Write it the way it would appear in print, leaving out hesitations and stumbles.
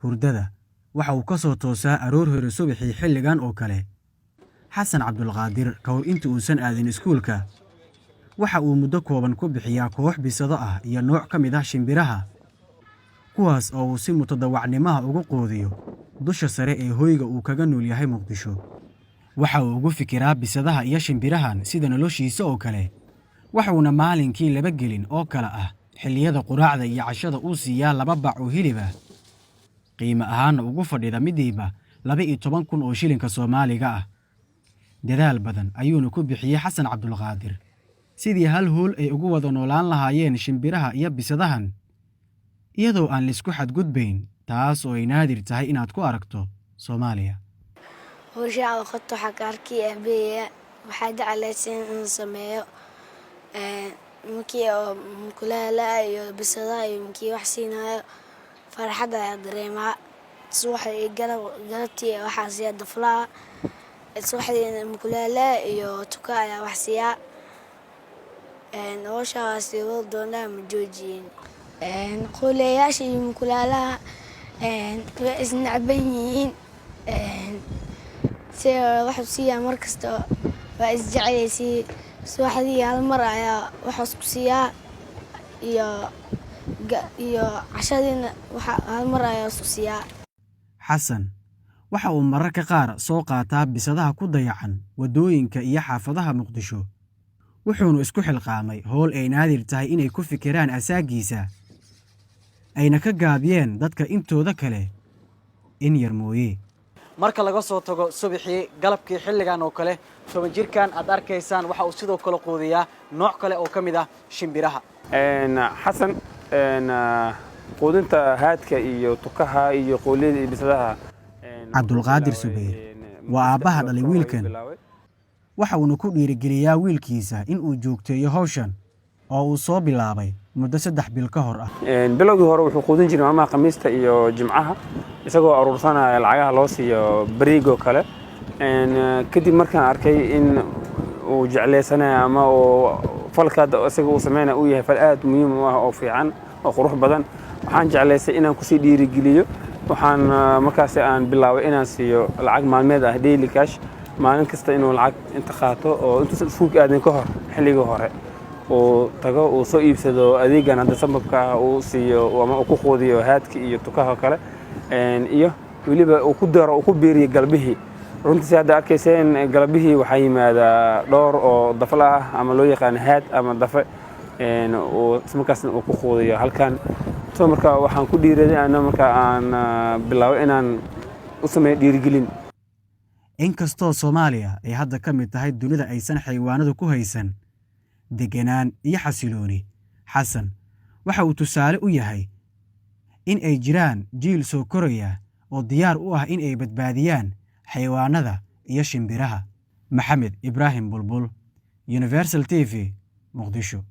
Hurdada waxa uu ka soo toosaa aroor hore subaxii xilligan oo kale. Xasan Cabdulqaadir, ka hor inta uusan aadin iskuulka, waxa uu muddo kooban ku bixiyaa koox bisado ah iyo nooc ka mid ah shimbiraha, kuwaas oo uu si mutadawacnimaha ugu quudiyo dusha sare ee hoyga uu kaga nool yahay Muqdisho. Waxa uu ugu fikiraa bisadaha iyo shimbirahan sida noloshiisa oo kale, waxuuna maalinkii laba gelin oo kale ah xilliyada quraacda iyo cashada uu siiyaa 2 bac oo hilib ah, qiimo ahaanna ugu fadhida midiiba 12,000 oo shilinka Soomaaliga ah. Dadaal badan ayuuna ku bixiyey Xasan Cabdulqaadir sidii hal hool ay ugu wada noolaan lahaayeen shimbiraha iyo bisadahan, iyadoo aan laisku xadgudbayn, taas oo ay naadir tahay inaad ku aragto Soomaaliya. Howsha aan qabto waxaa ka arkay aabaheyga. Waxaa jeclaysan inaan sameeyo markii oo mukulaalaha iyo bisadaha iyo markii wax siinayo, farxad ayaa dareemaa. Subaxdii iyo galabtii waxaa siiyaa daflaha, subaxdii mukulaalaha iyo tuka ayaa wax siiyaa. Howsha waa sii wadi doonaa, ma joojiyin. Qooleyaasha iyo mukulaalaha way isnecban yihiin. Si wax u siiyaa mar kasta waa isjeclaysiin. Subaxdii hal mar ayaa wax isku siiyaa iyo cashadiina hal mar ayaa isku siiyaa. Xasan waxa uu mararka qaar soo qaataa bisadaha ku dayacan waddooyinka iyo xaafadaha Muqdisho, wuxuuna isku xilqaamay howl ay naadir tahay inay ku fikiraan asaagiisa, ayna ka gaabiyeen dadka intooda kale in yar mooye. Marka laga soo tago subaxii, galabkii xilligan oo kale, 10 jirkan aad arkaysaan waxa uu sidoo kale quudiyaa nooc kale oo ka mid ah shimbiraha. Xasan quudinta haadka iyo tukaha iyo qooliyada iyo bisadaha. Cabdulqaadir Subayr waa aabbaha dhalay wiilkan. Waxa uuna ku dhiirigeliyaa wiilkiisa in uu joogteeyo hawshan oo uu soo bilaabay muddo 3 bil ka hor ah. Bilowgii hore wuxuu quudin jiray maalmaha Khamiista iyo Jimcaha, isagoo aruursanaya lacagaha loo siiyo bariigoo kale. Kadib markaan arkay in uu jeclaysanayo ama uu falka hadda isaga uu sameynaya uu yahay fal aad muhiim u ah oo fiican oo qurux badan, waxaan jeclaystay inaan kusii dhiirigeliyo. Waxaan markaasi aan bilaabay inaan siiyo lacag maalmeed ah, daily cash, maalin kasta inuu lacag inta qaato oo intuusan iskuulka aadin ka hor xilligii hore uu tago, uu soo iibsado adeegan hadda sababka ah, uu siiyo ama uu ku quudiyo haadka iyo tukaha oo kale, iyo weliba uu ku daro, uu ku biiriyo galbihii. Runtii si hadda arkayseen, galbihii waxaa yimaadaa dhowr oo dafla ah ama loo yaqaan haad ama dafe, uu markaasna uu ku quudiyo halkan. So marka waxaan ku dhiiraday ana marka aan bilaabay inaan u sameeyo dhiirigelin. Inkastoo Soomaaliya ay hadda ka mid tahay dunida aysan xayawaanadu ku haysan deganaan iyo xasilooni, Xasan waxa uu tusaale u yahay in ay jiraan jiil soo koraya oo diyaar u ah in ay badbaadiyaan xayawaanada iyo shimbiraha. Maxamed Ibraahim Bulbul, Universal TV, Muqdisho.